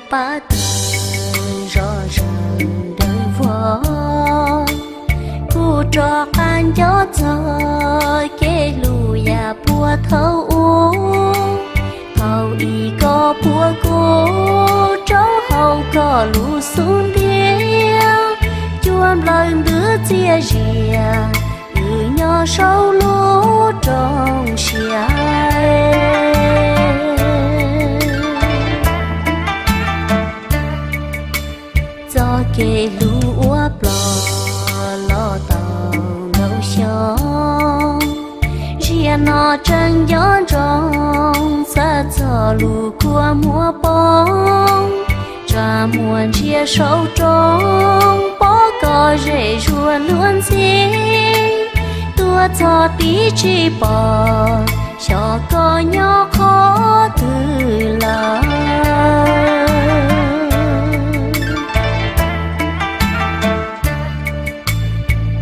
pab twg zom zaws daws vog, kuj rov qab nco txog kev hlub yam puag thaum ub. Thaum ub koj puag kuv rau hauv koj lub xub ntiag, cua nplawm ntws txias zias, wb nyob saum lub rooj siab. Txoj kev hlub uas ploj los tau ntau xyoo, ziag no tseem nco ntsoov, xav txog lub kua muag poob, ntsaj muag ntsia saum roob, pom koj zem zuag luag ntxhi, tuaj txog tib tsis pom, xyov koj nyob qhov twg lawm.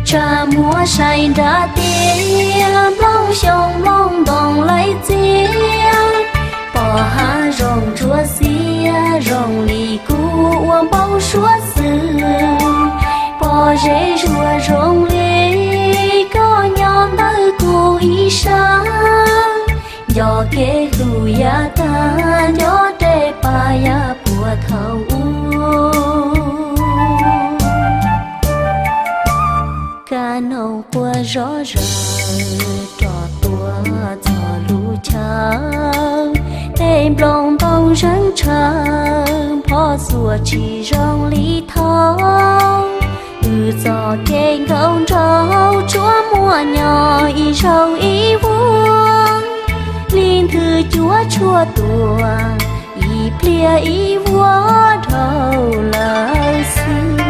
Ntsaj muag saib nram tiaj, nplooj xyoob nplooj ntoo laim txias, pom hav zoov ntsuab xiab zoo li kuv ua npau suav xwb. Pom zem zuag zoo li koj nyob ntawm kuv ib sab, nco kev hlub yav tag, nco dej pab yav puag thaum ub. Kab noog quaj zom zaws rov tuaj txog lub chaw, tej nplooj ntoo zeeg tshaw, phom xuas tsis zoo li thaum. Wb txoj kev nkauj nraug tsuas muaj nyob ib zaug ib vuag, li nthwv cuab tshuaj tuaj, ib pliag ib vuag dhau lawm xwb.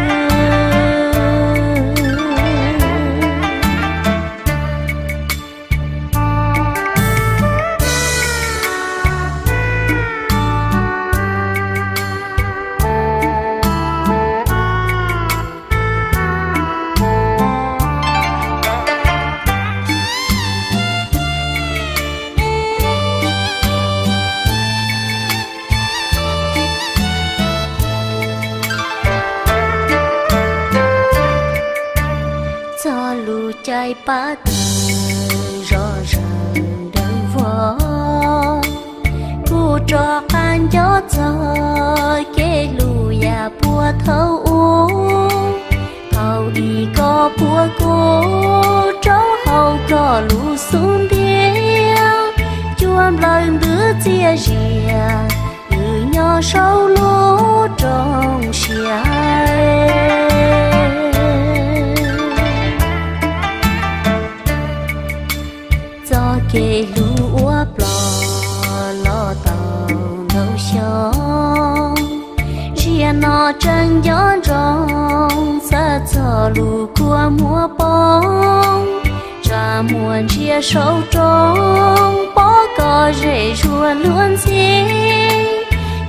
Txog lub caij pab twg zom zaws daws vog, kuj rov qab nco txog kev hlub yav puag thaum ub. Thaum ub koj puag kuv rau hauv koj lub xub ntiag, cua nplawm ntws txias zias, wb nyob saum lub rooj siab. Txoj kev hlub uas ploj los tau ntau xyoo, ziag no tseem nco ntsoov, xav txog lub kua muag poob, ntsaj muag ntsia saum roob, pom koj zem zuag luag ntxhi,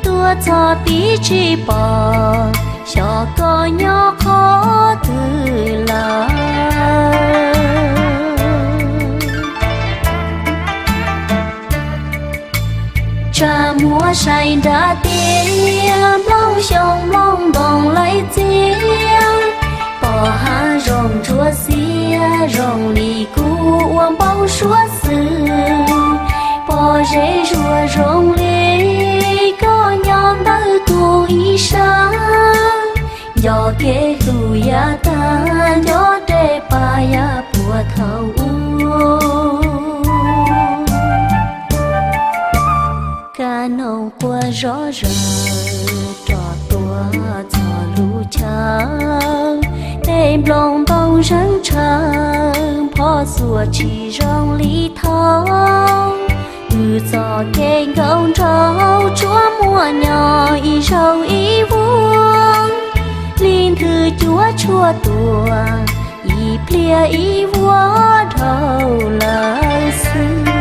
tuaj txog tib tsis pom, xyov koj nyob qhov twg lawm. Ntsaj muag saib nram tiaj, nplooj xyoob nplooj ntoo laim txias, pom hav zoov ntsuab xiab zoo li kuv ua npau suav xwb. Pom zem zuag zoo li koj nyob ntawm kuv ib sab, nco kev hlub yav tag, nco dej pab yav puag thaum ub. Kab noog quaj zom zaws rov tuaj txog lub chaw, tej nplooj ntoo zeeg tshaw, phom xuas tsis zoo li thaum. Wb txoj kev nkauj nraug tsuas muaj nyob ib zaug ib vuag, li nthwv cuab tshuaj tuaj, ib pliag ib vuag dhau lawm xwb.